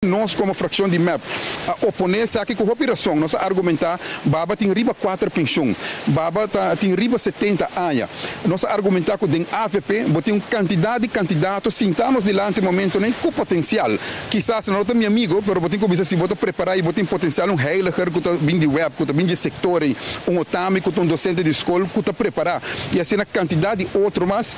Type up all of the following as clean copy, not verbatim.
Nos como fraccion di MEP a opone esaki cu hopi rason. Nos a argumenta, Baba tin riba cuater pensioen. Baba ta tin riba 70 aña. Nos a argumenta cu den AVP bo tin un cantidad di candidato sinta nos dilanti momentonan cu potencial. Kisas no ta mi amigo, pero bo tin cu bisa si bo ta prepara y bo tin potencial, un Heiliger cu ta bin di web, cu ta bin di sector, un Otami cu ta un docente di school cu ta prepara. Y asina cantidad di otro mas.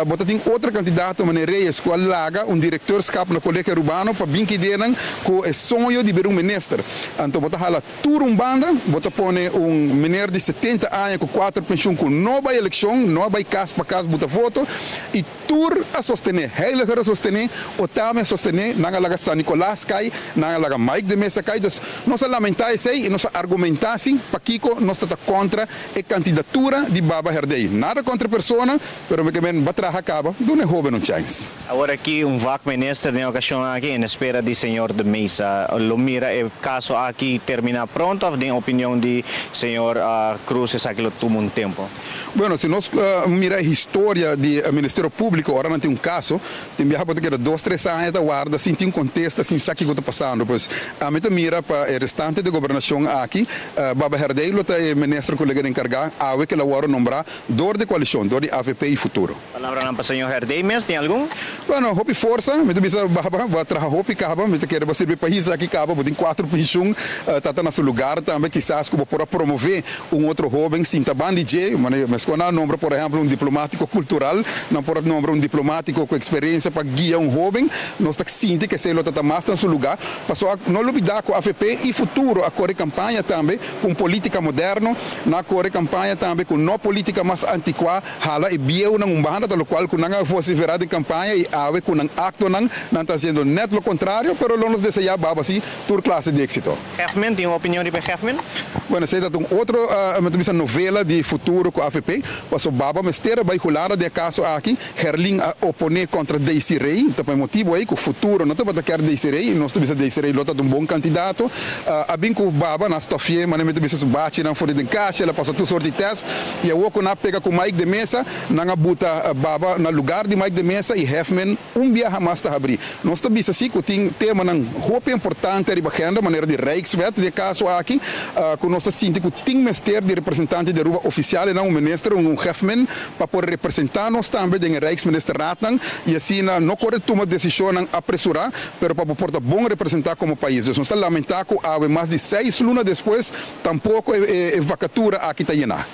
Bo ta tin otro candidato manera Reyes cu a laga un directeurschap na Colegio Arubano pa bin kidernan cu e soño di bira un minister. Anto bo ta hala tur un banda, bo ta pone un meneer di 70 aña cu cuater pensioen cu no bay eleccion, no a bay cas pa cas buta voto y tur a sostene. Heiliger a sostene, Otami a sostene, nan a laga San Nicolas cay, nan a laga Mike de Meza cay. Dus nos a lamenta esey y nos a argumenta así pakico nos ta contra e candidatura di Baba Herdé. Nada contra persona, pero mi kier men bo a traha caba, duna e hoben un chance. Awor aki un vakminister den ocasion aki en espera di señor De Meza. Lo mira e caso aki termina pronto of den opinion di señor Cruz esaki lo tuma un tempo? Bueno, si nos mira historia di Ministerio Publico, ora nan tin un caso, tin biaha bo ta keda 2, 3 aña ta warda sin tin contesta, sin sa kico ta pasando. Pues ami ta mira pa e restante di gobernacion aki, Baba Herdé lo ta e minister colega encarga, awe cu el a wordo nombra door di coalicion, door di AVP y Futuro. Palabranan pa señor Herdé mes, tin algun? Bueno, hopi forsa, mi ta bisa Baba, bo a traha hopi caba, mi ta kier sirbi pais aki caba, bo tin cuatro pensioen, ta na su lugar tambe, kisas cu bo por promove un otro hoben sinta banda di dje, mescos nan a nombra, por ehempel, un diplomatico cultural, nan por nombra un diplomatico cu experiencia pa guia un hoben, nos ta sinti cu esey lo ta mas na su lugar. Paso no lubida cu AVP y Futuro a core campaña tambe cu politica moderno, nan a core campaña tambe cu no politica mas anticua, hala e bieunan un banda, lo cual cu nan a vocifera den campaña y awe cu nan actonan, nan ta haciendo net lo contrario, pero lo nos desea Baba si tur clase di exito. Geftman, tin un opinion di Geftman? Bueno, esey ta un otro novela di Futuro cu AVP. Paso Baba mester a bay Hulanda den caso aki, Herlin a opone contra Daisy Ray, ta pa motibo ey cu Futuro no tabata kier Daisy Ray, nos ta bisa Daisy Ray lo ta un bon candidato. A bin cu Baba nan stofie, ma mi ta bisa su bachinan for di den cashi, el a pasa tur soort di test, y awo cu nan a pega cu Mike de Meza, nan a buta Baba na lugar di Mike de Meza y Hefman un biaha mas ta habri. Nos ta bisa si cu tin temanan hopi importante riba agenda, manera di Rijkswet, den caso aki, cu nos ta sinti cu tin mester di representante di Aruba oficial, un minister, un Hefman, pa por representa nos tambe den Rijksministerraad y asina no core tuma decision apresura, pero pa por ta bon representa como pais. Dus nos ta lamenta cu awe mas di 6 luna despues, tampoco e vacatura aki ta yena.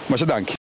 Masha danki.